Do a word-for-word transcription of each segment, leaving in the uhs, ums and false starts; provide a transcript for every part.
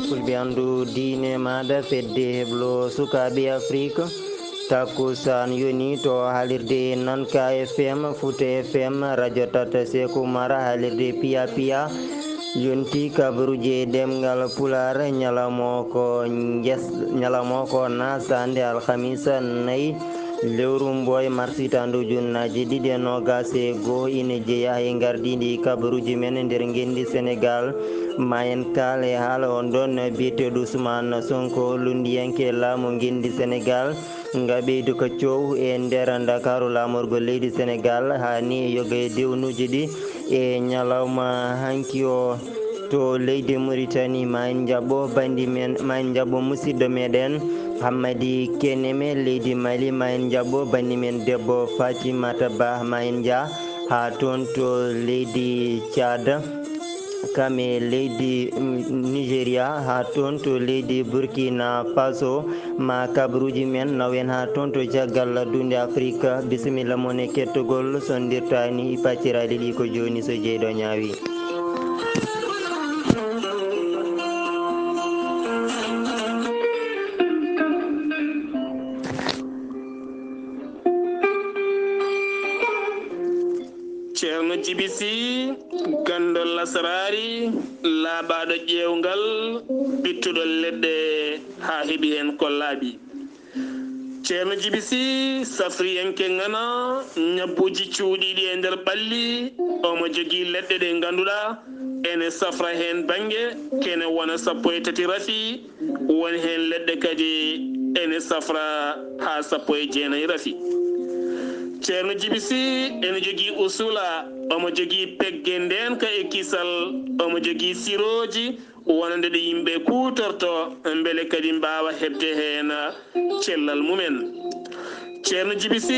Fulɓe anndu diine maaɗa fedde heblo sukaaɓe Afrik. Takkusaan yoni to haalirde Nanka F M, Fuuta F M, Radio Tata Seeku Mara, haalirde Piya Piya. Yonti kabaruuji e ɗemngal Pulaar, ñalawma o ko njes-, ñalawma o ko nasaande alhamisa nayi lewru mboy mars hitaande ujunnaaji ɗiɗi e noogaas e goo, ina jeyaa e ngardiindi kabaruuji men nder ngenndi Senegaal. Ma en kaal e haala on ɗon biyeteeɗo Ousmane Sonko, lunndiyanke laamu ngenndi Senegaal, nga ɓeydi ko coow e nder Ndakaaru laamorgo leydi Senegaal, haa ni e yoga e dewnuuji ɗi e ñalawma hanki o. To leydi Muritani, ma en njaɓɓo banndi men, ma en njaɓɓo musidɗo meɗen Hammadi Keneme, leydi Mali, ma en njaɓɓo banndi men debbo Fatimata Ba, ma en njah haa toon to leydi Tchad, kam e leydi, mm, Nigeria, haa toon to leydi Burkina Faso, ma kabaruuji men nawen haa toon to caggal laddude Afrika. Bisimilla mon e kettogol, so ndirtaani pacciraaɗi ɗi ko jooni so jeyɗo ñaawi. Ceerno Jibi Si, ganndo lasraari, laaɓaaɗo ƴeewngal, bittuɗo leɗɗe haa heɓi heen ko laaɓi. Ceerno Jibi Si, safriyanke ŋana, ñabbuuji cuuɗiiɗi e nder ɓalli, omo jogii leɗɗe ɗe ngannduɗaa ene safra heen bannge, kene wona sappo e tati rafi, won heen leɗɗe kadi ene safra haa sappo e jeenayi rafi. Ceerno Jibi Si ene jogii usula, omo jogii pegge ndeenka e kisal, omo jogii sirooji, wonande ɗo yimɓe kuutorto, mbele kadi mbaawa heɓde heen cellal mumen. Ceerno Jibi Si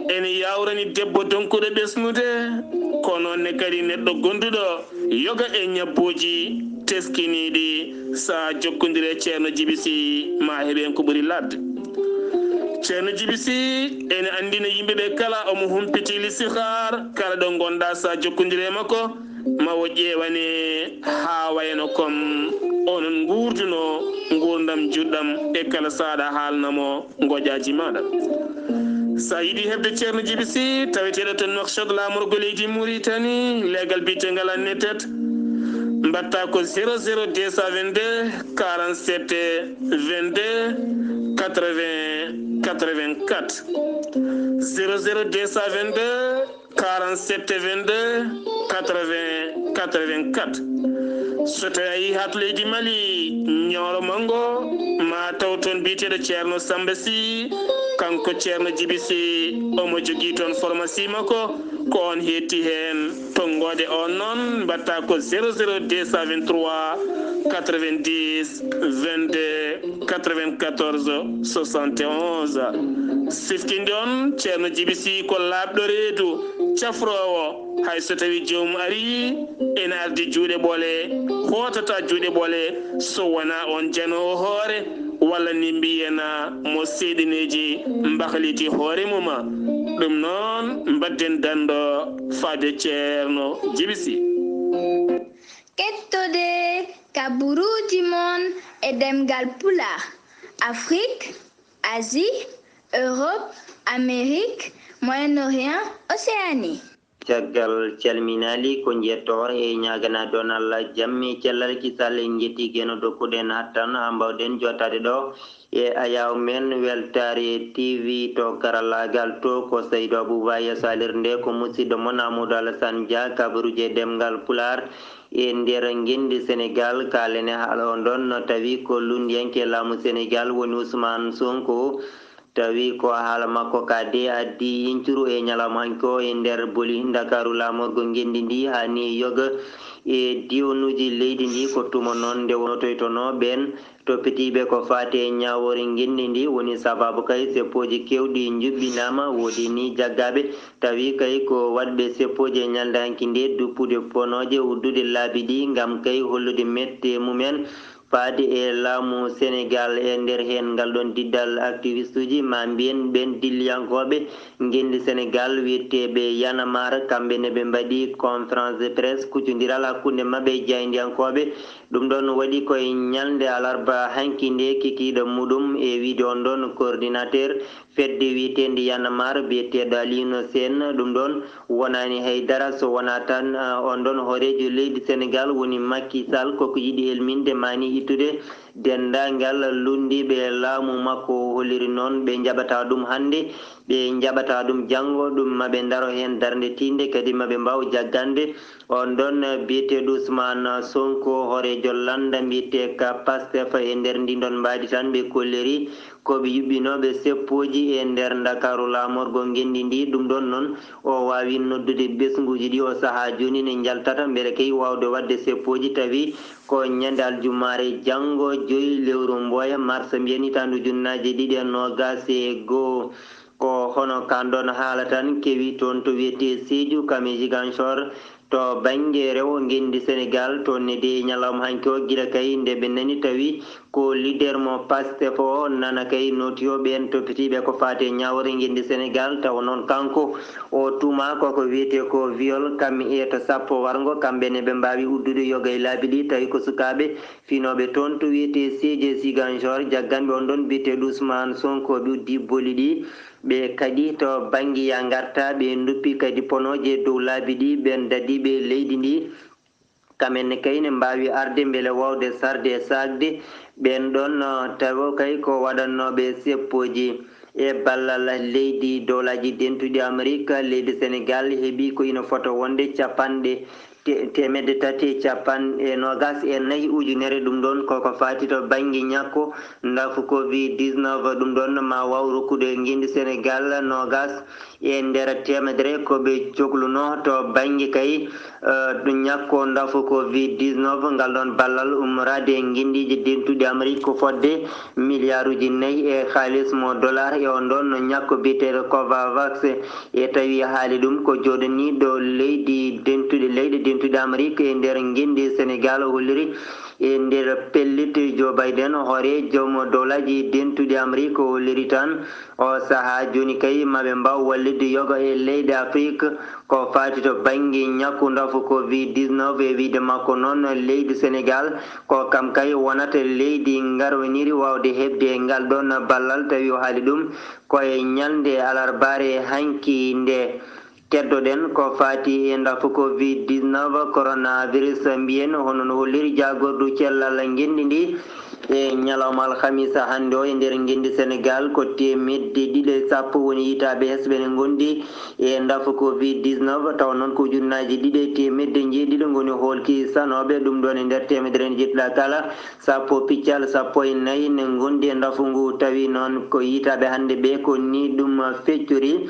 ene yaawrani debbo donkuɗo ɓesnude, ko noon ne kadi neɗɗo gonduɗo yoga e ñabbuuji teskiniiɗi. Sa jokkondire Ceerno Jibi Si, ma heɓen ko ɓuri laaɓde. Ceerno Jibi Si ene anndina yimɓe ɓe kala omo humpiti listixaar, kala ɗo ngonɗa sa jokkondire makko, ma o ƴeewane haa wayno kom onon nguurduno nguurndam juɗɗam e kala saaɗa haalna mo ngojaaji maaɗa. Sa yiɗi heɓde Ceerno Jibi Si, taweteeɗo to Nouakchott, laamorgo leydi Muritani, leegal biyetengal Annetet, mbaɗta ko zéro zéro deux cent vingt-deux quarante-sept vingt-deux quatre-vingts quatre-vingt-quatre. Zéro zéro deux cent vingt-deux quarante-sept vingt-deux quatre-vingts quatre-vingt-quatre. So tawi a yii haa to leydi Mali, Ñooro Manngo, ma taw toon biyeteeɗo Ceerno Samba Si, kanko Ceerno Jibi Si, omo jogii toon pharmacie makko, ko on heetti heen tonngoode on noon, mbaɗta ko zéro zéro deux cent vingt-trois quatre-vingt-dix vingt-deux quatre-vingt-quatorze soixante et onze. Siftinde on, Ceerno Jibi Si ko laaɓɗo reedu, cafroowo, hay so tawi joomum arii, ene ardi juuɗe ɓole, hootata juuɗe ɓole, so wonaa on janoowo hoore, walla ni mbiyen mo seeɗineeji mbahliti hoore mum. Ɗum noon, mbadden danndo faade Ceerno Jibi Si. Kettode kabaruuji mon e ɗemngal Pulaar, Afrik, Asie, Europe, Amérique, Moyen-Orient, Océanie. Caggal calminaali ko njettoor e ñaagana ɗon Allah jam e cellal kisal, en njetti geno dokkuɗen hattan haa mbawɗen jottaade ɗo e ayaw men Weltaare T V. To karallaagal to ko Saydu Abuba e salirde ko musidɗo mon Amadou Alassane Dia, kabaruuji e ɗemngal Pulaar. E nder ngenndi Senegaal, kaalen e haala on ɗon, no tawi ko lunndiyanke laamu Senegaal woni Ousmane Sonko. Tawi ko haala makko ka de addi yincuru e ñalawma hanki o e nder boli Ndakaaru laamorgo ngenndi ndi, haa ni yoga e diwnuuji leydi ndi. Ko tuma noon nde wonotoytonoo ɓeen toppitiiɓe ko faati e ñaawoore ngenndi ndi, woni sabaabu kay seppooji keewɗi njuɓɓinaama. Woodi ni jaggaaɓe tawi kay ko waɗɓe seppooji e ñalnde hanki nde duppude ponooje uddude laabi ɗi ngam kay hollude mette mumen. Faade e laamu Senegaal e nder heen ngal ɗoon diddal, activistuuji, maa mbiyen ɓeen dilliyankooɓe ngenndi Senegaal wiyeteeɓe Y'en a marre, kamɓe ne ɓe mbaɗi conférence de presse, kuccondiral hakkunde maɓɓe e jaayndiyankooɓe. Ɗum ɗoon waɗi ko e ñalnde alarba hanki nde, kikiiɗe muɗum e wiyde on ɗoon coordinateur fedde wiyeteende Y'en a marre, biyeteeɗo Alioune Sène. Ɗum ɗoon wonaani hay dara so wonaa tan, ah, on ɗoon hooreejo leydi Senegaal woni Macky Sall, koko yiɗi elminde maa ni ittude denndaangal lunndiiɓe laamu makko. O holliri noon ɓe njaɓataa ɗum hannde, ɓe njaɓataa ɗum janngo, ɗum ma ɓe ndaro heen darnde tiiɗnde, kadi ma ɓe mbaaw jaggande on ɗoon biyeteeɗo Ousmane Sonko, hooreejo lannda mbiyetee ka Pastef. E nder ndin ɗoon mbaadi tan ɓe kolliri ko ɓe yuɓɓinooɓe seppooji e nder Ndakaaru laamorgo ngenndi ndi. Ɗum ɗoon noon o waawi noddude ɓesnguuji ɗi o sahaa jooni ne njaltata, mbele kay waawde waɗde seppooji, tawi ko ñande aljumaare janngo, joyi lewru mboya mars mbiyen hitaande ujunnaaje ɗiɗi e noogaas e goo. Ko hono kaan ɗoon haala tan kewi toon to wiyetee Sédhiou, kam e Ziguinchor, to bannge rewo ngenndi Senegaal, toon ne de e ñalawma hanki o, gila kay nde ɓe nani tawi ko leader mo Pastef o nana kay nooti o ɓeen toppitiiɓe ko faati e ñaawre ngenndi Senegaal, tawa noon kanko o tuumaa koko wiyetee ko viol, kam e to sappo warngo, kamɓe ne ɓe mbaawi uddude yoga e laabi ɗi, tawi ko sukaaɓe finooɓe toon to wiyetee Sédhiou e Ziguinchor, jagganɓe on ɗoon biyeteeɗo Ousmane Sonko, ɓe uddi boli ɗi. Ɓe kadi to bannge ya ngarta, ɓe nduppi kadi ponooje dow laabi ɗi, ɓeen dadiiɓe leydi ndi. Kamen ne kay ne mbaawi arde mbele waawde sarde e saakde ɓeen ɗoon, uh, tawo kay ko waɗannooɓe seppooji. E ballal leydi Dowlaaji Dentuɗi Amerik, leydi Senegaal heɓi ko ina fota wonde capanɗe te-, teemedde tati e capanɗe noogaas e nayi ujunere. Ɗum ɗoon koko faati to bannge ñakko ndafu covid dix-neuf. Ɗum ɗoon ma waaw rokkude ngenndi Senegaal noogaas e nder teemedere ko ɓe coklunoo to bannge kay, eh, ɗum ñakko ndafu covid dix-neuf. Ngal ɗoon ballal ummoraade e ngenndiiji dentuɗi Amerik ko fodde miliyaaruuji nayi e kaalis mo dollar e on ɗoon no ñakko biyeteeɗo Covavax. E tawi haali ɗum ko jooɗaniiɗo leydi dentuɗi, leyɗe dentuɗe Amerik e nder ngenndi Senegaal o holliri e nder pellit Joe Biden, hooreejo mo Dowlaaji Dentuɗi Amerik, o holliri tan o sahaa jooni kay ma ɓe mbaaw wallitde yoga e leyɗe Afrik ko faati to bannge ñakku ndafu covid dix-neuf. E wiyde makko noon, leydi Senegaal ko kam kay wonata leydi ngarwiniri waawde heɓde e ngal ɗoon ballal, tawi o haali ɗum ko e ñalnde alarbaare hanki nde. Keddoɗen ko faati e ndafu covid dix-neuf, coronavirus, mbiyen hono no holliri jaagordu cellal ngenndi ndi. E ñalawma alhamisa hannde o e nder ngenndi Senegaal ko teemedde ɗiɗi e sappo woni yitaaɓe hesɓe ne ngondi e ndafu covid dix-neuf, tawa noon ko ujunnaaji ɗiɗi e teemedde njeeɗiɗi ngoni hoolki sanooɓe. Ɗum ɗoon e nder teemedere ne jeɗɗa kala sappo piccal sappo e nayi ne ngondi e ndafu ngu, tawi noon ko yitaaɓe hannde ɓe ko ni ɗum feccori.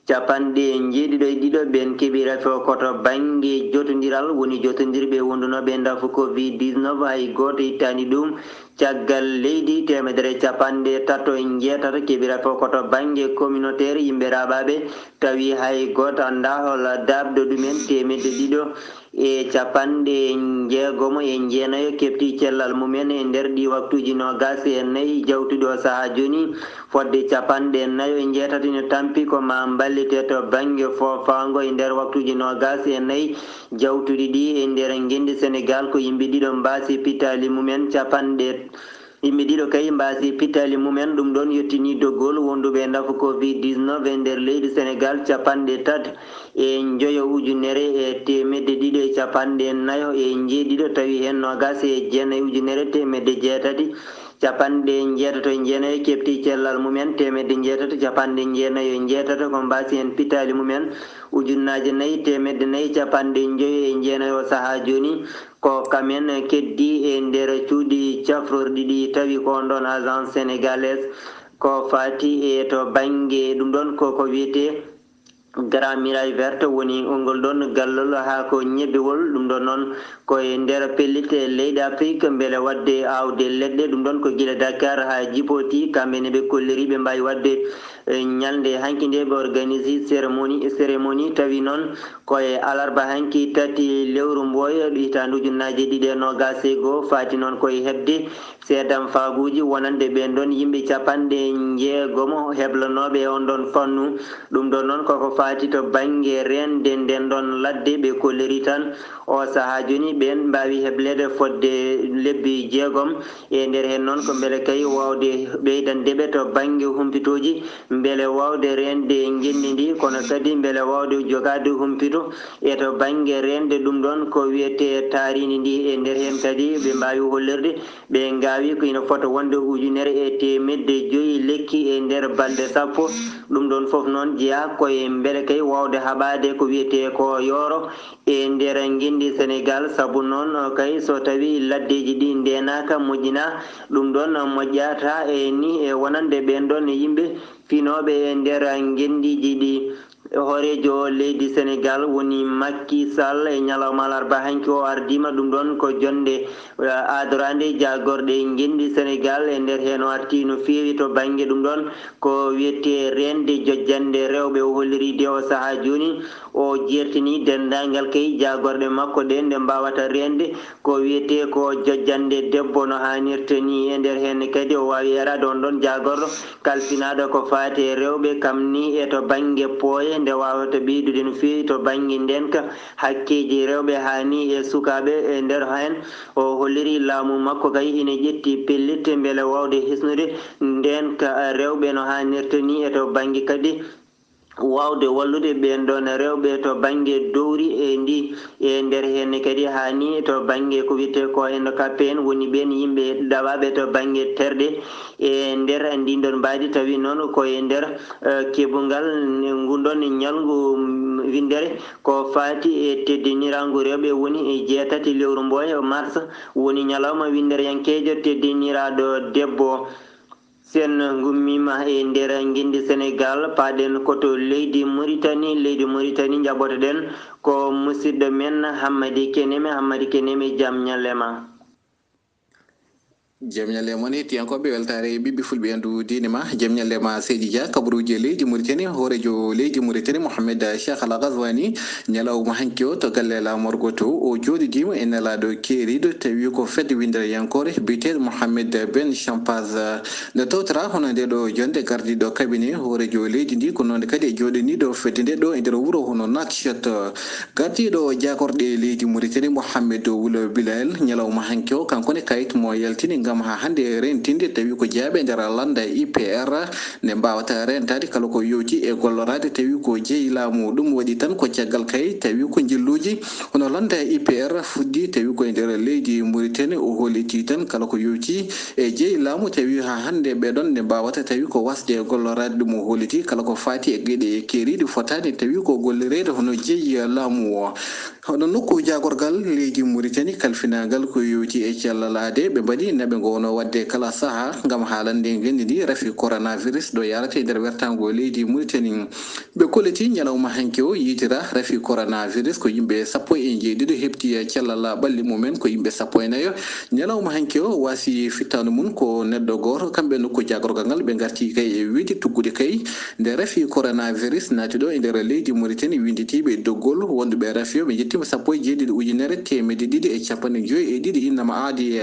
Capanɗe njeeɗiɗo e ɗiɗo ɓeen keɓi rafi o ko to bannge jotondiral, woni jotondirɓe wondunooɓe e ndafu covid dix-neuf, hay gooto ittaani ɗum. Caggal leydi teemedere capanɗe tato e njeetato keɓi rafi o ko to bannge communautaire, yimɓe raaɓaaɓe, tawi hay gooto anndaa hol daaɓɗo ɗumen. Teemedde ɗiɗo e capanɗe njeegomo e jeenayo keɓti cellal mumen e nder ɗi waktuuji noogaas e nayi jawtuɗi o sahaa jooni. Fodde capanɗe nayo e njeetato ina tampi ko ma mballite to bannge foofaango e nder waktuuji noogaas e nayi jawtuɗi ɗi e nder ngenndi Senegaal. Ko yimɓe ɗiɗo mbaasi pitaali mumen, capanɗe Yimɓe ɗiɗo kay mbaasi pitaali mumen, ɗum ɗoon yottinii doggol wonduɓe e ndafu covid dix-neuf e nder leydi Senegaal, capanɗe tati e njoyo ujunere e teemedde ɗiɗo e capanɗe nayo e njeeɗiɗo, tawi heen noogaas e jeenayi ujunere teemedde jeetati capanɗe njeetato e jeenayi keɓti cellal mumen, teemedde jeetato capanɗe jeenayi e njeetato ko mbaasi heen pitaali mumen, ujunnaaje nayi teemedde nayi capanɗe njoyo e jeenayi o sahaa jooni. Ko kamen keddi e nder cuuɗi cafrorɗi ɗi, tawi ko on ɗon Agence Sénégalaise ko faati e to bannge ɗum ɗon ko, ko wiyetee Grand Muraille Verte woni ngol ɗon gallol haa ko ñebbewol. Ɗum ɗon noon ko e nder pellit leyɗe Afrik mbele waɗde aawde leɗɗe. Ɗum ɗon ko gila Dakar haa Djibouti, kamɓe ne ɓe kolliri ɓe mbaawi waɗde E ñalnde hanki nde ɓe organisi cérémonie cérémonie tawi noon koye alarba hanki tati lewru mboyo hitaande ujunnaaje ɗiɗi e noogaas e goo, faati noon koye heɓde seedamfaaguuji wonande ɓeen ɗoon yimɓe capanɗe njeegomo heblanooɓe e oon ɗoon fannu. Ɗum ɗoon noon koko faati to bannge reende ndeen ɗoon ladde. Ɓe kolliri tan oo sahaa jooni ɓeen mbaawi hebleede fodde lebbi jeegom. E nder heen noon ko mbele kay waawde ɓeydande ɓe to bannge humpitooji, mbele waawde reende ngenndi ndi, kono kadi mbele waawde jogaade humpito e to bannge reende ɗum ɗoon ko wiyetee taariindi ndi. E nder heen kadi ɓe mbaawi hollirde ɓe ngaawi ko ina fota wonde ujunere e teemedde joyi lekki e nder balɗe sappo. Ɗum ɗoon fof noon jeyaa koye mbele kay waawde haɓaade ko wiyetee ko yooro e nder ngenndi Senegaal. Sabu noon kay so tawii laddeeji ɗi ndeenaaka, moƴƴinaa, ɗum ɗoon moƴƴata e ni e wonande ɓeen ɗoon yimɓe finooɓe e nder ngenndiiji ɗi. Hooreejo leydi Senegaal woni Macky Sall e ñalawma alarba hanki o ardiima ɗum ɗoon ko jonnde adoraande jaagorɗe ngenndi Senegaal. E nder heen o artii no feewi to bannge ɗum ɗoon ko wiyetee reende jojjannde rewɓe. O holliri de o sahaa jooni o jeertini denndaangal kay jaagorɗe makko ɗe nde mbaawata reende ko wiyetee ko jojjannde debbo no haanirta ni. E nder heen kadi o waawi yaraade on ɗoon jaagorɗo kalfinaaɗo ko faati e rewɓe kam ni e to bannge pooye nde waawata ɓeydude no feewi to bannge ndeenka hakkeeji rewɓe haa ni e sukaaɓe. E nder heen o holliri laamu makko kay ina ƴetti pellitte mbele waawde hisnude ndeenka rewɓe no haanirta ni e to bannge kadi waawde wallude ɓeen ɗoon rewɓe to bannge dowri e ndi. E nder heen kadi haa ni to bannge ko wiyetee ko handicapé en woni ɓeen yimɓe ɗaɓaaɓe to bannge terɗe e nder ndin ɗoon mbaadi. Tawi noon ko e nder eh, keɓungal ngun ɗoon ñalngu winndere ko faati e teddiniraangu rewɓe woni e jeetati lewru mboyo mars woni ñalawma winndereyankeejo teddiniraaɗo debbo. Si en ngummiima e nder ngenndi Senegaal, paaɗen ko to leydi Muritani. Leydi Muritani njaɓotoɗen ko musidɗo men Hammadi Keneme. Hammadi Keneme, jam ñalle ma. Jam ñalle mon hettiyankooɓe weltaare e ɓiɓɓe fulɓe en du diine ma. Jam ñalle ma Seydi Dia, kabaruuji e leydi Muritani, hooreejo leydi Muritani Mohamed Cheikh Al Ghazwani. Ñalawma hanki o to galle laamorgo to o jooɗidiima e nelaaɗo keeriiɗo tawi ko fedde winndereyankoore biyeteeɗo Mohamed Ben Champaz. Nde tawtoraa hono ndee ɗoo jonnde gardiiɗo kabine hooreejo leydi ndi ko noon kadi e jooɗiniiɗo fedde nde ɗo e nder wuro hono Nouakchott. Gardiiɗo jaagorɗe leydi Muritani Mohamed Wula Bilal ñalawma hanki o kanko ne kayit mo yaltini ngam haa hannde rentinde tawi ko jeyaaɓe e nder lannda I P R nde mbaawata rentaade kala ko yowti e golloraade tawi ko jeyi laamu. Ɗum waɗi tan ko caggal kay tawi ko njilluuji hono lannda I P R fuɗɗii tawi ko e nder leydi Muritani o holliti tan kala ko yowti e jeyi laamu tawi haa hannde ɓee ɗoon nde mbaawata tawi ko wasde e golloraade ɗum o holliti kala ko faati e geɗe keeriiɗe fotaani tawi ko gollireede hono jeyi laamu o. Hono nokku jaagorgal leydi Muritani kalfinaangal ko yowti e cellal aade, ɓe mbaɗi naɓe ngo wonoo waɗde kala sahaa ngam haalande ngenndi ndi rafi coronavirus ɗo yarata e nder wertaango leydi Muritani. Ɓe kolliti ñalawma hanki o yiytira rafi coronavirus ko yimɓe sappo e njeeɗiɗo heɓti cellal ɓalli mumen ko yimɓe sappo e nayo. Ñalawma hanki o waasi fittaandu mum ko neɗɗo gooto. Kamɓe nokku jaagorgal ngal ɓe ngarti kay e wiyde tuggude kay nde rafi coronavirus naati ɗo e nder leydi Muritani winnditiiɓe doggol wonduɓe rafi o ɓe njettiima sappo e jeeɗiɗi ujunere teemedde ɗiɗi e capanɗe joyi e ɗiɗi innama aadi.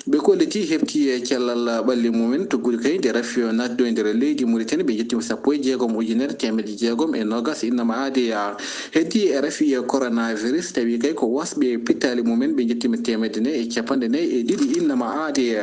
Ɓe kolliti heɓti e cellal ɓalli mumen tuggude kay nde rafi o naati ɗo e nder leydi Muritani ɓe njettiima sappo e jeegom ujunere teemedde jeegom e noogas innama aadi. Heddi e rafi e coronavirus tawi kay ko wasɓe pittaali mumen ɓe njettiima teemedde nayi e capanɗe nayi e ɗiɗi innama aadi.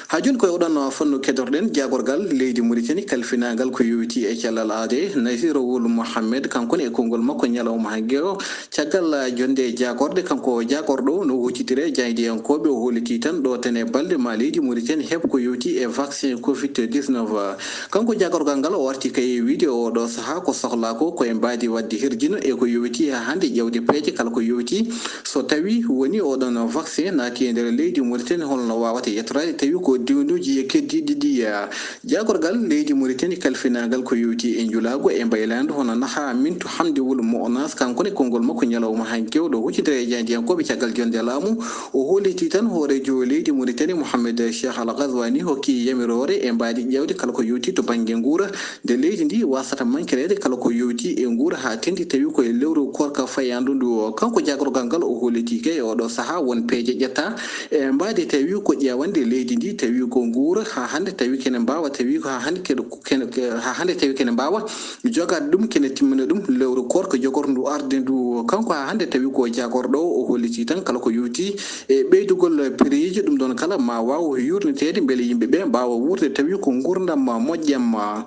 Haa jooni koye oɗon fannu kedorɗen jaagorgal leydi Muritani kalfinaangal ko yowiti e cellal aade. Naysirowol Mohammed kanko ne e konngol makko ñalawma hannde o caggal jonnde jaagorɗe kanko jaagorɗo no huccitire jaayndiyankooɓe o holliti tan ɗo tan e balɗe ma leydi Muritani heɓ ko yowti e vaccin covid dix-neuf. Kanko jaagorgal ngal o arti kay e wiyde oɗo sahaa ko sohlaa ko ko e mbaadi waɗde hirjino e ko yowiti haa hannde ƴeewde peeje kala ko yowti so tawi woni oɗon vaccin naati e nder leydi Muritani holno waawata yettoraade tawi ko Diwnuuji e keddiiɗi ɗiya. Jaagorgal leydi Mauritanie kalfinaangal ko yowti e njulaagu e mbaylaandu hono naha Mintu Hamdi Wul Mo'onas, kanko ne konngol makko ñalawma hanki o ɗo huccitira e jaayndiyankooɓe caggal jonnde laamu. O holliti tan hooreejo leydi Mauritanie Mohamed Cheikh Al Ghazouani hokki yamiroore e mbaadi ƴeewde kala ko yowti to bannge nguura nde leydi ndi wasata mankireede kala ko yowti e nguura haa teeŋti tawi ko e lewru koorka fayaandu ndu. Kanko jaagorgal ngal o holliti kay e oɗo sahaa won peeje ƴetta e mbaadi tawi ko ƴeewande leydi ndi tawi ko nguura haa hannde tawi kene mbaawa tawi ko haa hannde kene, kene, haa hannde tawi kene mbaawa jogaade ɗum kene timmina ɗum lewru koorka jogorndu arde ndu. Kanko haa hannde tawi ko jaagorɗo o, o holliti tan kala ko yowti e ɓeydugol pireeji ɗum ɗon kala ma waaw yuurniteede mbele yimɓe ɓe mbaawa wuurde tawi ko nguurndam moƴƴam.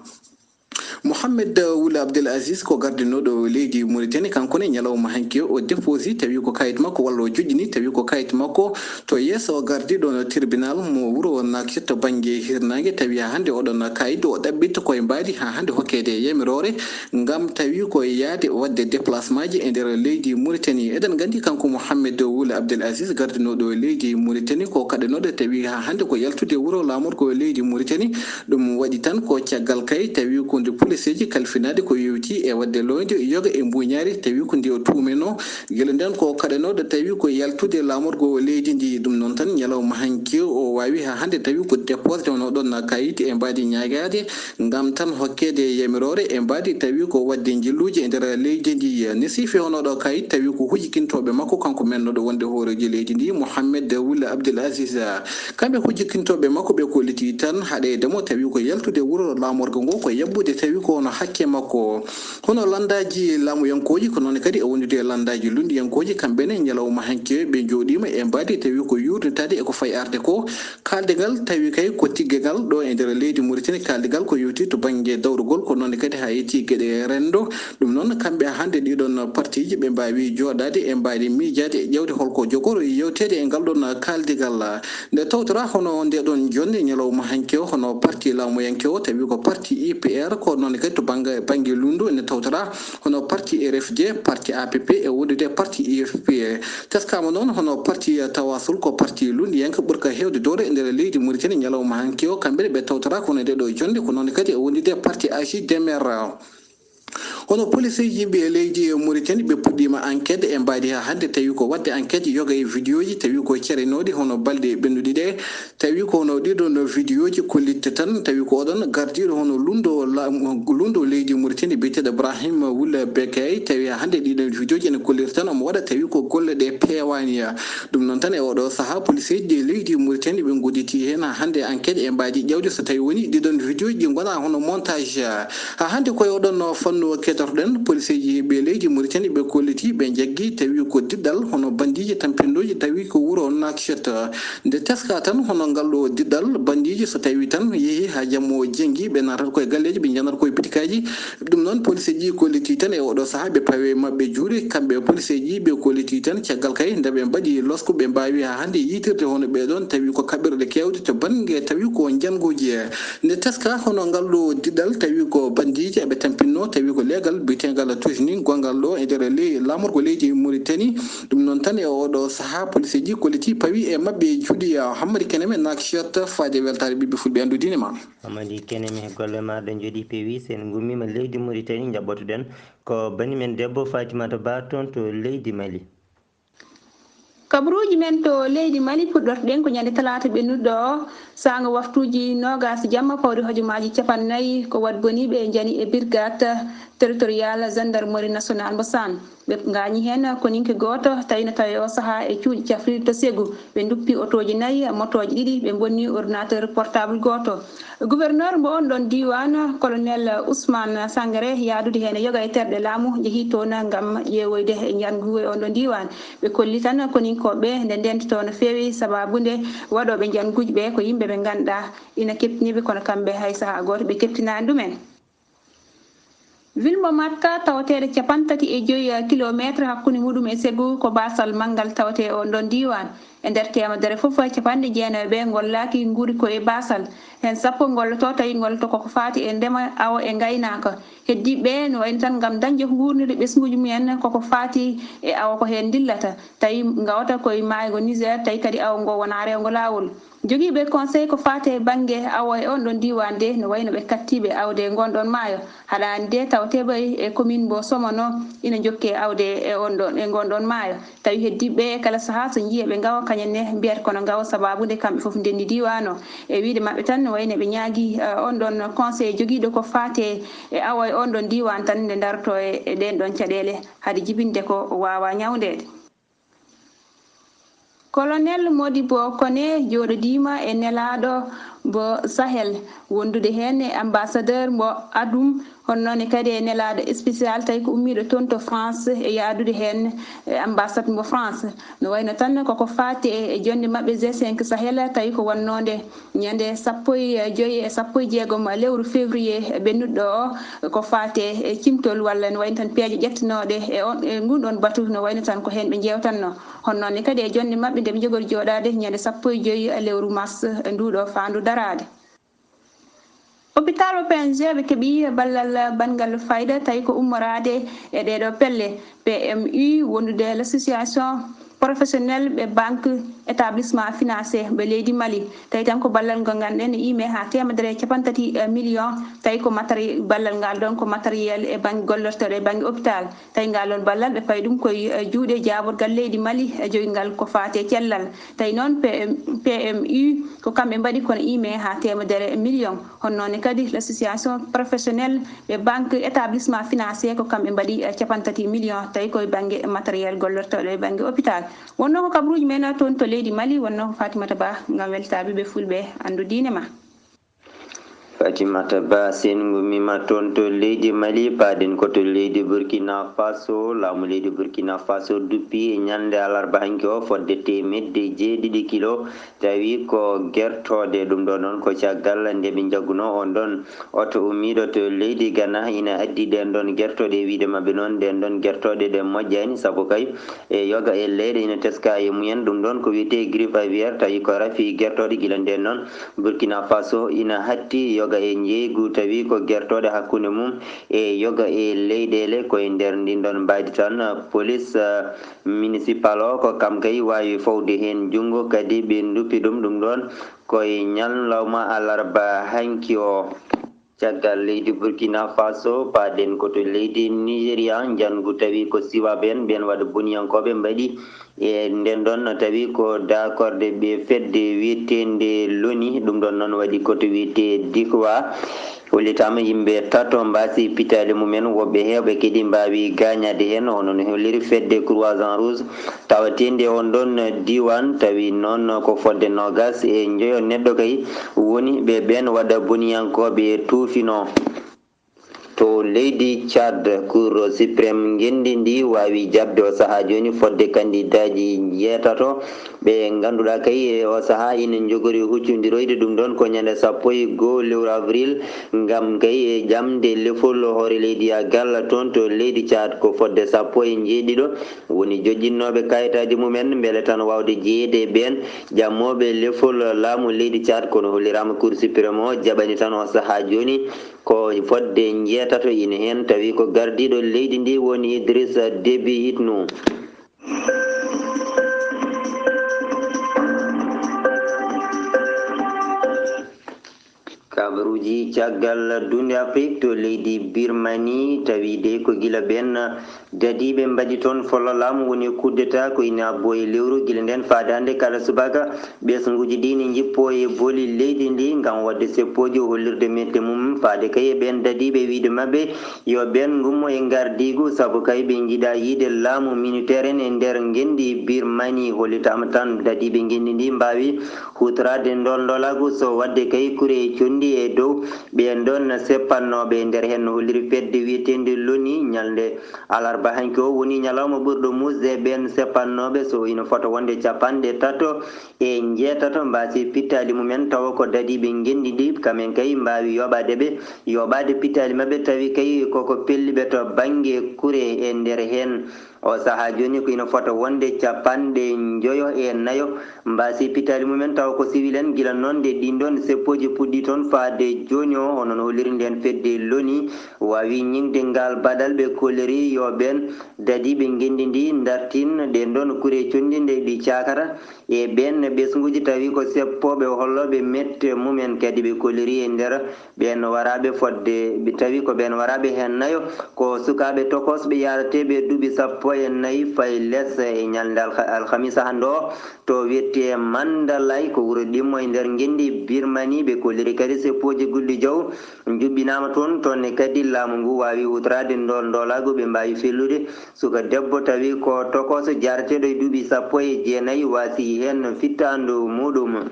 Mohamed Wul Abdel Aziz ko gardinooɗo leydi Mauritanie, kanko ne ñalawma hanki o déposé tawi ko kayit makko walla o joƴƴini tawi ko kayit makko to yeeso gardiiɗo tribunal mo wuro Nouakchott to bannge hirnaange tawi haa hannde oɗon kayit o ɗaɓɓitta koye mbaadi haa hannde hokkeede yamiroore ngam tawi ko yaade waɗde déplacement ji e nder leydi Mauritanie. Eɗen nganndi kanko Mohamed Wul Abdel Aziz gardinooɗo leydi Mauritanie ko kaɗanooɗo tawi haa hannde ko yaltude wuro laamorgo leydi Mauritanie. Ɗum waɗi tan ko caggal kay tawi ko nde poliseeji kalfinaaɗi ko yowti e waɗde loyde yoga e mbuuñaari tawi ko nde o tuumenoo. Gila nden ko kaɗanooɗo tawi ko yaltude laamorgo leydi ndi. Ɗum noon tan ñalawma hanki o waawi haa hannde tawi ko déposé hono ɗon kayit e mbaadi ñaagaade ngam tan hokkeede yamiroore e mbaadi tawi ko waɗde njilluuji e nder leydi ndi. Ne siifi hono ɗo kayit tawi ko hujjikintooɓe makko kanko mennoɗo wonde hooreejo leydi ndi Mohamed Wul Abdel Aziz. Kamɓe hujjikintooɓe makko ɓe kolliti tan haɗeede mo tawi ko yaltude wuro laamorgo ngo ko yabbude tawi ko hono hakke makko. Hono lanndaaji laamuyankooji ko noon kadi e wondude e lanndaaji lunndiyankooji kamɓe ne ñalawma hanki ɓe njooɗiima e mbaadi tawi ko yuurnitaade e ko fayi arde ko. Kaalde ngal tawi kay ko tigge ngal ɗo e nder leydi Mauritanie, kaalde ngal ko yowti to bannge dawrugol ko noon kadi haa yetti geɗe renndo. Ɗum noon kamɓe hannde ɗiɗon partiiji ɓe mbaawi jooɗaade e mbaadi miijaade e ƴeewde holko jogoro yewteede e ngal ɗon kaaldigal. Nde tawtora hono nde ɗon jonnde ñalawma hanki o hono parti laamuyanke o tawi ko parti U P R ko noon kadi to bannge, bannge lunndu ene tawtora hono parti R F D, parti A P P e wondude parti U F P. Teskaama noon hono parti Tawasul ko parti lunndiyanke ɓurka heewde doole e nder leydi Mauritanie ñalawma hanki o kamɓe ne ɓe tawtora kono nde ɗo jonnde ko noon kadi e wondude parti A J D M R. Hono poliseeji ɓe leydi Mauritanie ɓe puɗɗiima enquête e mbaadi haa hannde tawi ko waɗde enquête yoga e vidéoji tawi ko cerenooɗi hono balɗe ɓennuɗi ɗe. Tawi ko hono ɗiɗon vidéoji kollitta tan tawi ko oɗon gardiiɗo hono lundo la-, lundo leydi Mauritanie biyeteeɗo Ibrahim Wula Bekay tawi haa hannde ɗiɗon vidéoji ene kollita tan omo waɗa tawi ko golle ɗe peewaani. Ɗum noon tan e oɗo sahaa poliseeji ɗi leydi Mauritanie ɓe ngodditi heen haa hannde enquête e mbaadi ƴeewde so tawi woni ɗiɗon vidéoji ɗi ngona hono montage. Haa hannde koye oɗon fannu keɗotoɗen poliseeji ɓe leydi Mauritanie ɓe kolliti ɓe njaggi tawi ko diɗɗal hono bandiiji tampinnooji tawi ko wuro Nouakchott. Nde teska tan hono ngal ɗo diɗɗal bandiiji so tawi tan yehi haa jamma o jenngi ɓe natat koye galleeji ɓe njanat koye bitikaaji. Ɗum noon poliseeji kolliti tan e oɗo sahaa ɓe pawe maɓɓe juuɗe kamɓe poliseeji ɓe kolliti tan caggal kay nde ɓe mbaɗi losku ɓe mbaawi haa hannde yiitirde hono ɓee ɗoon tawi ko kaɓirɗe keewɗe to bannge tawi ko njannguuji. Nde teska hono ngal ɗo diɗɗal tawi ko bandiiji eɓe tampinno tawi ko leegal biyetengal tusni gongal ɗo e nder ley laamorgo leydi Mauritanie. Ɗum noon tan e oɗo sahaa poliseeji kolliti pawi e maɓɓe juuɗe. Hammadi Keneme Nouakchott faade weltaare ɓiɓɓe fulɓe anndude ma. Hammadi Keneme golle ma ɗe njooɗi peewi sen ngummiima leydi Mauritanie njaɓɓotoɗen ko bani men debbo Fatimata Ba toon to leydi Mali. Kabaruuji men to leydi Mali puɗɗortoɗen ko ñande talaata ɓennuɗo o saanga waftuuji noogaas jamma pawɗi hojomaaji capannayyi ko waɗ boniiɓe njani e brigade territorial gendarmerie nationale mo Saan. Ɓe ngaañi heen koninke gooto tawi no tawi o sahaa e cuuɗi cafriiɗi to Segu. Ɓe nduppi otooji nayi, motooji ɗiɗi, ɓe mbonni ordinateur portable gooto. Gouverneur mo on ɗon diiwaan, colonel Ousmane Sangaré, yaadude heen e yoga e terɗe laamu, njehii toon ngam ƴeewoyde e njanngu e on ɗon diiwaan. Ɓe kolli tan koninkooɓe nde ndentotoo no feewi, sabaabu nde waɗooɓe njannguuji ɓe ko yimɓe ɓe ngannduɗaa ina keptiniiɓe, kono kamɓe hay sahaa gooto ɓe keptinaani ɗumen. Ville mo Matka, tawateeɗo capanɗe tati e joyi kilomeetre hakkunde muɗum e Segu, ko baasal manngal tawetee e on ɗon diiwaan. E nder teemedere fof, capanɗe jeenayo ɓe ngollaaki, nguuri ko e baasal. Heen sappo ngolloto, tawi ngolloto koko faati e ndema, awo e ngaynaaka. Heddiiɓe ɓe no wayno tan ngam dañde nguurniri ɓesnguuji mumen koko faati e awo ko heen ndillata. Tawi ngawata koye maaygo Niger, tawi kadi awo ngo wonaa rewngo laawol. Jogiiɓe conseil ko faati e bannge awo e on ɗon diiwaan de, no wayno ɓe kattiiɓe awde e ngon ɗon maayo. Haɗaani de tawte ɓay e commune mbo Somono ina jokke awde e on ɗon, e ngon ɗon maayo. Tawi heddiiɓe ɓe e kala sahaa so njiya ɓe ngawa kañum ne mbiyata kono ngawa sababu nde kamɓe fof ndenndi diiwaan o. E wiyde maɓɓe tan no wayno ɓe ñaagi, eh, on ɗon conseil jogiiɗo ko faati e awo e on ɗon diiwaan tan nde ndaroto e, e ɗeen ɗon caɗeele hade jibinde ko waawa ñawndeede. Colonel Modibo Kone jooɗodiima e nelaaɗo mbo Sahel wondude heen e ambassadeur mbo Adum, hono noon kadi e nelaaɗo spécial tawi ko ummiiɗo toon to France e yahdude heen e ambassade mbo France. No wayno tan koko faati e, e jonnde maɓɓe G cinq Sahel tawi ko wonnoonde ñande sappo e joy e sappo e jeegom lewru février ɓennuɗo o, ko faate e cimtol walla no wayno tan peeje ƴettanooɗe e on, e ngun ɗon batu no wayno tan ko heen ɓe njeewtanno. Hono noon ne kadi e jonnde maɓɓe nde ɓe njogori jooɗaade ñande sappo e joy lewru mars nduɗo faandu daraade. Hôpital o P N G ɓe keɓi ballal banngal fayda tawi ko ummoraade e ɗeɗo pelle. P M U wondude l'association professionnel ɓe banque établissement financier ɓe leydi Mali. Tawi tan ko ballal ngal nganɗen ime ha temedere e capanɗe tati million. Tawi ko matériel, ballal ngal ɗon ko matériel e bannge gollorteeɗo e bannge hôpital. Tawi ngal ɗon ballal ɓe pawi ɗum koye, eh, juuɗe jaaborgal leydi Mali, eh, jogingal ko faati e cellal. Tawi noon P M, P M U ko kamɓe mbaɗi kono ime ha temedere million. Hono noon ne kadi l'association professionnel ɓe banque établissement financier ko kamɓe mbaɗi, eh, capanɗe tati million, tawi koye bannge matériel gollortooɗo e bannge hôpital. Wonno ko kabaruuji men toon to leydi Mali, wonno ko Fatimata Ba ngam weltaaɓe ɓe fulɓe anndu diine ma. Fatimata Ba, senngu mima toon to leydi Mali, paaden ko to leydi Burkina Faso. Laamu leydi Burkina Faso duppi e ñande alarba hanki o fodde teemedde jeeɗiɗi kilo, tawi ko gertooɗe. Ɗum ɗo noon ko caggal nde ɓe njagguno on ɗon oto ummiiɗo to leydi Ghana ina addi ɗen ɗon gertooɗe. E wiide maɓɓe noon, ɗen ɗon gertooɗe ɗe moƴƴani, sabu kay e yoga e leyɗe ina teska e mumen. Ɗum ɗon ko wiyetee grippe aviaire, tawi ko rafi gertooɗe. Gila ndeen noon, Burkina Faso ina hatti yoga e njeeygu, tawi ko gertooɗe hakkunde mum e yoga e leyɗeele. Ko e nder ndin ɗon mbaydi tan, police, eh, municipal o, ko kam kay waawi fawde heen junngo, kadi ɓe nduppi ɗum. Ɗum ɗon ko e ñalawma alarba hanki o. Caggal leydi Burkina Faso, paaden ko to leydi Nigeria, njanngu tawi ko siwaaɓe en, ɓeen waɗa boniyankooɓe mbaɗi e nden ɗon, no tawi ko daakorde ɓe fedde wiyeteende loni. Ɗum ɗon noon waɗi ko to wiyetee Dikwa. Hollitaama yimɓe tato mbaasi pitaali mumen, woɓɓe heewɓe kadi mbaawi gaañaade heen, hono no holliri fedde Croissant Rouge tawateende on ɗon diiwaan. Tawi noon ko fodde noogas e njoyo neɗɗo kay woni ɓe ɓeen waɗa boniyankooɓe tuufinoo. To leydi Tchad, Cour suprême ngenndi ndi waawi jaɓde o sahaa jooni fodde kandidaaji njeetato ɓe ngannduɗaa kay e o sahaa ina njogori huccondiroyde. Ɗum ɗon ko ñande sappo e goo lewru avril, ngam kay e ƴamde lefol hoore leydi Agal toon to leydi Tchad. Ko fodde sappo e njeeɗiɗo woni joƴƴinnooɓe kayitaaji mumen mbele tan waawde jeyeede e ɓeen ƴammooɓe lefol laamu leydi Tchad, kono holliraama Cour suprême o jaɓani tan o sahaa jooni ko fodde njeetato ina heen, tawi ko gardiiɗo leydi ndi woni Idrissa Déby Itno. Kabaruuji caggal dunde Afrik to leydi Birmanie, tawi de ko gila ɓeen dadiiɓe mbaɗi toon folla laamu woni coup d'État, ko ina abbo e lewru gila ndeen faade hannde kala subaka. Ɓesnguuji ɗi ne njippoo e booli leydi ndi ngam waɗde seppooji o hollirde mette mum faade kay e ɓeen dadiiɓe, wiyde maɓɓe yo ɓeen ngummo e ngardiigu, sabu kay ɓe njiɗaa yiide laamu militaire en e nder ngenndi Birmanie. Hollitaama tan dadiiɓe ngenndi ndi mbaawi huutoraade ndolndolaagu so waɗde kay kure e conndi e dow ɓeen ɗoon seppannooɓe. E nder heen no holliri fedde wiyeteende loni ñalnde alarba hanki o woni ñalawma ɓurɗo muusde e ɓeen seppannooɓe, so ina fota wonde capanɗe tato e njeetato mbaasi pittaali mumen, tawa ko dadiiɓe ngenndi ɗi, kamen kay mbaawi yoɓaade ɓe, yoɓaade pittaali maɓɓe, tawi kay koko pelli ɓe to bannge kure. E nder heen O sahaa jooni ko ina fota wonde capanɗe njoyo e nayo mbaasi pitaali mumen, tawa ko siwil en. Gila noon nde ɗiin ɗoon seppooji puɗɗii toon faade jooni o, hono no holliri ndeen fedde loni, waawi ñiŋde ngaal baɗal ɓe kolliri yo ɓeen dadiiɓe ngenndi ndi ndartin ɗeen ɗoon kure conndiɗe ɗi caakata e ɓeen ɓesnguuji, tawi ko seppooɓe hollooɓe mette mumen kadi ɓe kolliri e nder ɓeen waraaɓe fodde, tawi ko ɓeen waraaɓe heen nayo ko sukaaɓe tokosɓe yaareteeɓe duuɓi sappo e nayi fayi les e ñalnde alha-, alhamisa hannde o to wiyetee Mandalay, ko wuro ɗimmo e nder ngenndi Birmani. Ɓe kolliri kadi seppooji gulɗi jaw njuɓɓinaama toon, toon ne kadi laamu ngu waawi huutoraade ndool ndoolaagu, ɓe mbaawi fellude suka debbo tawi ko tokoso jaareteeɗo e duuɓi sappo e jeenayi waasi heen fittaandu muuɗum.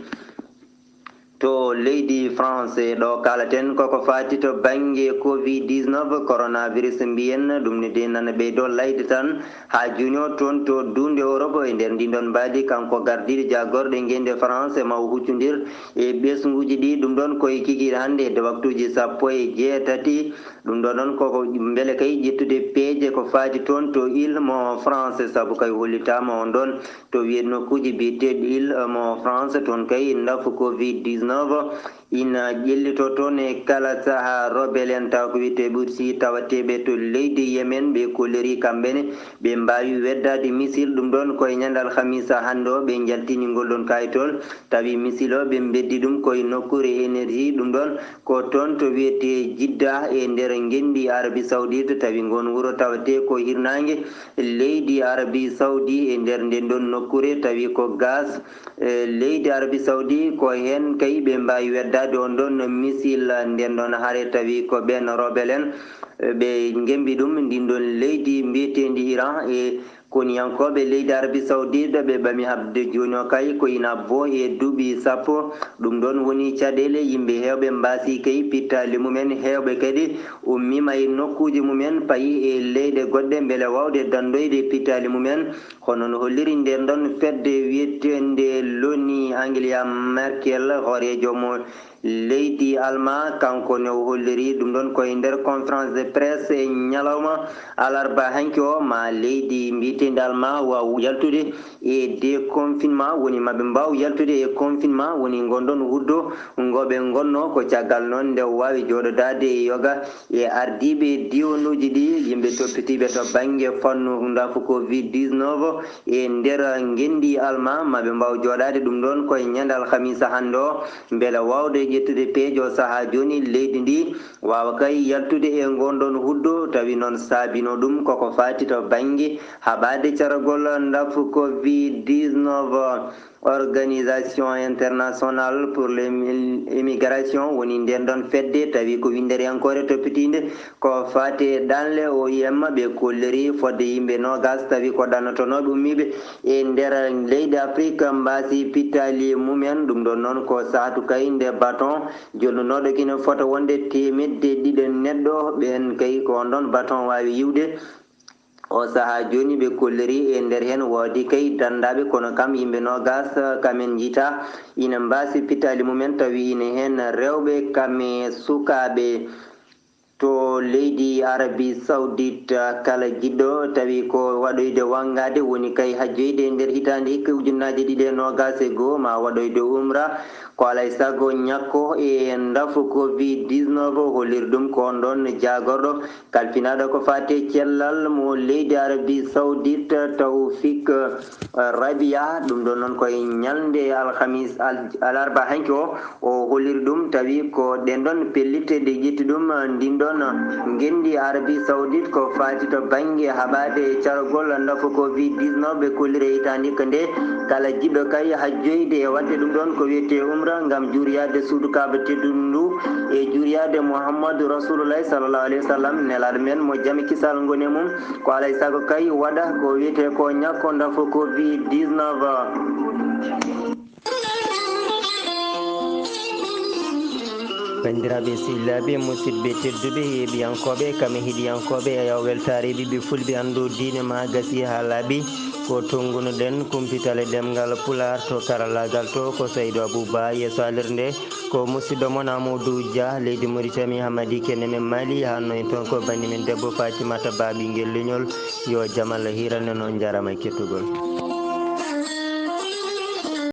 To leydi France, ɗo kaalaten koko faati to bannge covid dix-neuf, coronavirus mbiyen, ɗum ne de nana ɓeydo layde tan haa jooni o toon to duunde Europe. E nder ndin ɗon mbaadi, kanko gardiiɗo jaagorɗe ngenndi France ma o huccondir e ɓesnguuji ɗi, ɗum ɗon koye kikiiɗe hannde hedde waktuuji sappo e jeetati. Ɗum ɗo noon koko mbele kay ƴettude peeje ko faati toon to Île mo France, sabu kay hollitaama on ɗon to wiyee nokkuuji biyeteeɗi Île mo France, toon kay ndafu covid dix-neuf ina ƴellitoo toon e kala sahaa. Rebelle en tawa ko wiyetee Houthi tawateeɓe to leydi Yemen, ɓe kolliri kamɓe ne ɓe mbaawi weddaade missile, ɗum ɗon ko e ñande alhamisa hannde o ɓe njaltini ngol ɗon kayitol, tawi missile o ɓe mbeddi ɗum ko e nokkuure énergie, ɗum ɗon ko toon to wiyetee Jidda e nder ngenndi Arabie Saoudite, tawi ngoon wuro tawatee ko hirnaange leydi Arabie Saoudi. E nder nden ɗon nokkuure tawi ko gaz, e leydi Arabie Saoudi ko heen kay ɓe mbaawi weddaade on ɗon missile nden ɗon hare, tawi ko ɓeen rebelle en, e ɓe ngembi ɗum ndin ɗon leydi mbiyeteendi Iran. E koniyankooɓe leydi Arabie Saoudite ɓe ɓami haɓde jooni o kay ko ina boo e duuɓi sappo. Ɗum ɗon woni caɗeele yimɓe heewɓe mbaasi kay pittaali mumen, heewɓe kadi ummiima e nokkuuji mumen payi e leyɗe goɗɗe mbele waawde danndoyde pittaali mumen. Hono no holliri nden ɗon fedde wiyeteende loni, Angela Merkel, hooreejo mo leydi Almaa, kanko ne o holliri ɗum ɗon ko e nder conférence de presse e ñalawma alarba hanki o, ma leydi mbiyeteendi Almaa waaw yaltude e déconfinement, woni maɓe mbaaw yaltude e confinement, woni ngon ɗon huddo ngo ɓe ngonno. Ko caggal noon nde o waawi jooɗodaade e yoga e ardiiɓe diiwanuuji ɗi, yimɓe toppitiiɓe to bannge fannu ndafu covid dix-neuf e nder ngenndi Almaa, maɓe mbaaw jooɗaade ɗum ɗon ko e ñande alhamisa hannde o, mbele waawde ƴettude peeje o sahaa jooni leydi ndi waawa kay yaltude e ngon ɗon huddo. Tawi noon saabino ɗum koko faati to bannge haɓaade caragol ndafu covid dix-neuf. Organisation Internationale pour l'Immigration woni nden ɗon fedde, tawi ko winndereyankoore toppitiinde ko faati e ɗanle, O I M, ɓe kolliri fodde yimɓe noogas tawi ko ɗannotonooɓe ummiiɓe e nder leydi Afrik mbaasi pittaali mumen. Ɗum ɗon noon ko saatu kay nde baton jolnunooɗo kine fota wonde teemedde ɗiɗi neɗɗo, ɓeen kay ko on ɗon baton waawi yiwde. O sahaa jooni ɓe kolliri e nder heen woodi kay danndaaɓe, kono kam yimɓe noogas kamen njiita ina mbaasi pittaali mumen, tawi ina heen rewɓe kame sukaaɓe. To leydi Arabie Saoudite, kala jiɗɗo tawi ko waɗoyde wanngaade woni kay hajjoyde e nder hitaande hikka ujunnaaje ɗiɗi e noogas e goo, ma waɗoyde umra, ko alaa e sago ñakko e ndafu covid dix-neuf, holliri ɗum ko on ɗon jaagorɗo kalfinaaɗo ko faati e cellal mo leydi Arabie Saoudite, Tawfik Rabia. Ɗum ɗon noon ko e ñalnde alhamis, al-, alarba hanki o, o holliri ɗum, tawi ko ɗen ɗon pellitte ɗe ƴetti ɗum, ndin ɗon ngenndi Arabie Saoudite ko faati to bannge haɓaade e caragol ndafu covid dix-neuf ɓe kolliri e hitaande hikka nde. Kala jiɗɗo kay hajjoyde e waɗde ɗum ɗon ko wiyetee umra ngam juuriyaade suudu Kaaba teddundu ndu e juuriyaade Muhammadu Rasulullahi sallallahu alayhi wa sallam, nelaaɗo men mo jam e kisal ngoni e mum, ko alaa e sago kay waɗa ko wiyetee ko ñakko ndafu covid dix-neuf. Banndiraaɓe sehilaaɓe, musidɓe tedduɓe, yeeɓiyankooɓe, kam e heɗiyankooɓe, e yaw weltaare ɓiɓɓe fulɓe, anndu diine ma gasi haa laaɓi. Ko tonngunoɗen kumpital e ɗemngal Pulaar to karallaagal to, ko Saydu Abuba yeeso alirnde. Ko musidɗo mon Amadou Dia, leydi Mauritanie, Hamadi Kene men Mali, hanno en toon ko banndi men debbo Fatimata Ba, ɓinngel leñol. Yo jam Allah hiiran en, on njaaraama e kettugol.